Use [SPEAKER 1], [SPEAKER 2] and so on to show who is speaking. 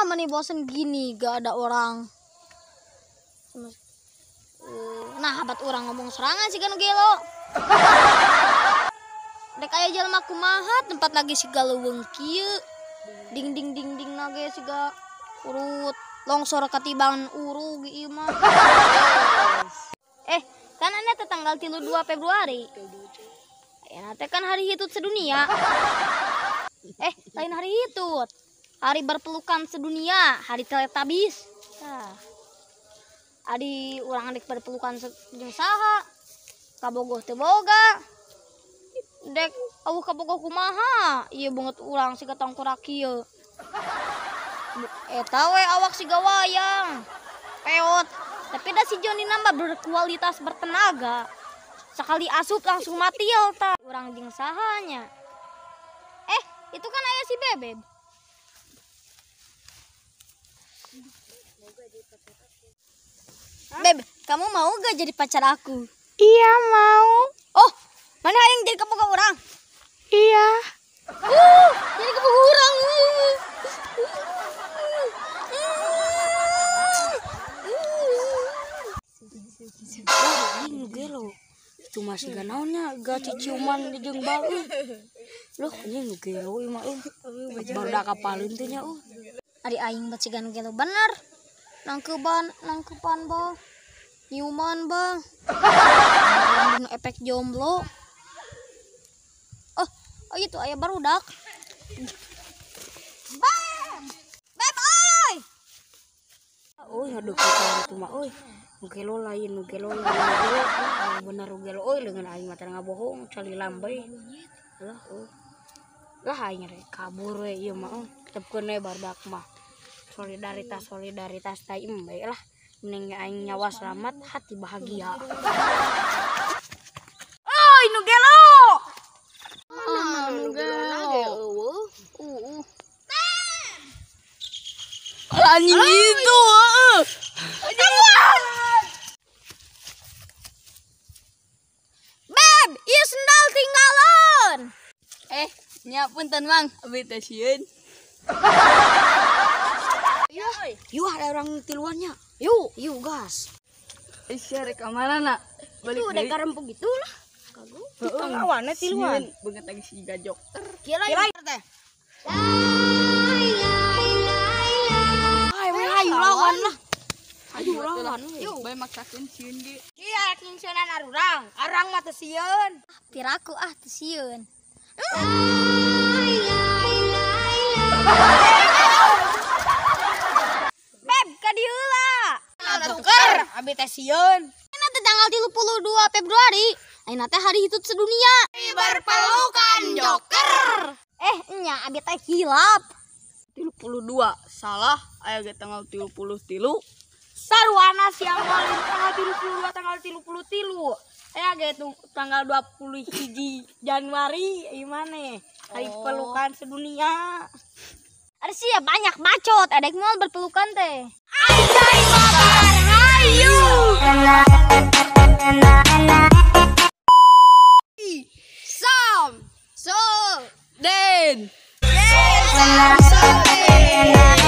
[SPEAKER 1] Ah, mani bosen gini, gak ada orang. Nah, habat orang ngomong serangan sih kan gelo. Dek aya jelema kumaha tempat lagi siga leuweung kieu. Ding ding ding ding nage siga urut longsor katiban urug ieu mah. Kan anda teh tanggal 32 Februari. Ayeuna teh kan hari hitut sedunia. Lain hari hitut. Hari berpelukan sedunia, hari Teletubbies. Tah. Adi urang dek berpelukan jeung saha? Kabogoh teu boga. Dek awuh kabogoh kumaha? Ieu beungeut urang siga tangkorak kieu. Eta we awak siga wayang. Peot. Tapi dah si Joni nambah berkualitas bertenaga. Sekali asup langsung mati ya ta. Urang jeung sahanya. Itu kan ayah si Bebeb. Beb, kamu mau gak jadi pacar aku?
[SPEAKER 2] Iya mau.
[SPEAKER 1] Oh, mana yang jadi kabogoh orang?
[SPEAKER 2] Iya.
[SPEAKER 1] Jadi kabogoh orang.
[SPEAKER 2] Ini gelo. Cuma siga naonnya gak ciciuman di jeung bal. Loh, ini nu gelo ieu mah. Barudak kapalin teh nya.
[SPEAKER 1] Ari aing bat siga nu gelo bener. Nangkepan bah. Nyiuman bah. Nu efek jomblo. Oh itu aya barudak. Bam. Beb oi.
[SPEAKER 2] Oh, aduh kitu mah euy. Nu gelo lain, nu gelo lain, gelo. Bener nu gelo euy leungeun aing mah teh ngabohong cali lambe. Lah euy. Lah aing rek kabur we ieu mah. Tetepkeun we barudak mah. Solidaritas solidaritas teh bae lah. Mending aing nyawa selamat, hati bahagia.
[SPEAKER 1] Oi, nu gelo. Nu gelo.
[SPEAKER 2] Anjing itu, heeh.
[SPEAKER 1] Beb, ieu sendal tinggalan.
[SPEAKER 3] Nya punten Mang, abi teh sieun.
[SPEAKER 2] Yuk ada orang tiluannya. Yuk, yuk gas.
[SPEAKER 3] Sia rek ka mana? Balik
[SPEAKER 2] deui. Udah karempuk gitu lah. Kagum. Lawannya tiluan.
[SPEAKER 3] Beungeut lagi siga joker.
[SPEAKER 2] Kira teh. Ayo lawan lah. Ayo lawan.
[SPEAKER 3] Yuk, bae maksakeun sieun ge.
[SPEAKER 2] Iya, rek nyingsieunan arurang. Arang mah teu sieun.
[SPEAKER 1] Piraku ah teu sieun. Beb, ka dieu heula.
[SPEAKER 2] Tuker, abi teh sieun.
[SPEAKER 1] Ayeuna teh tanggal 32 Februari. Ayeuna teh hari hitut sedunia.
[SPEAKER 2] Berpelukan joker.
[SPEAKER 1] Nya abi teh hilap.
[SPEAKER 3] 32 salah, aya ge tanggal 33.
[SPEAKER 2] Sarwana siang malin tanggal 32 tanggal 33. Aya ge tanggal 21 Januari ieu maneh. Hari pelukan sedunia.
[SPEAKER 1] Ada sih ya banyak bacot, ada yang mau berpelukan teh.
[SPEAKER 2] Anjay mabar hayu.
[SPEAKER 3] Sam,
[SPEAKER 1] so,
[SPEAKER 3] den.
[SPEAKER 2] Yes, sam, so, den.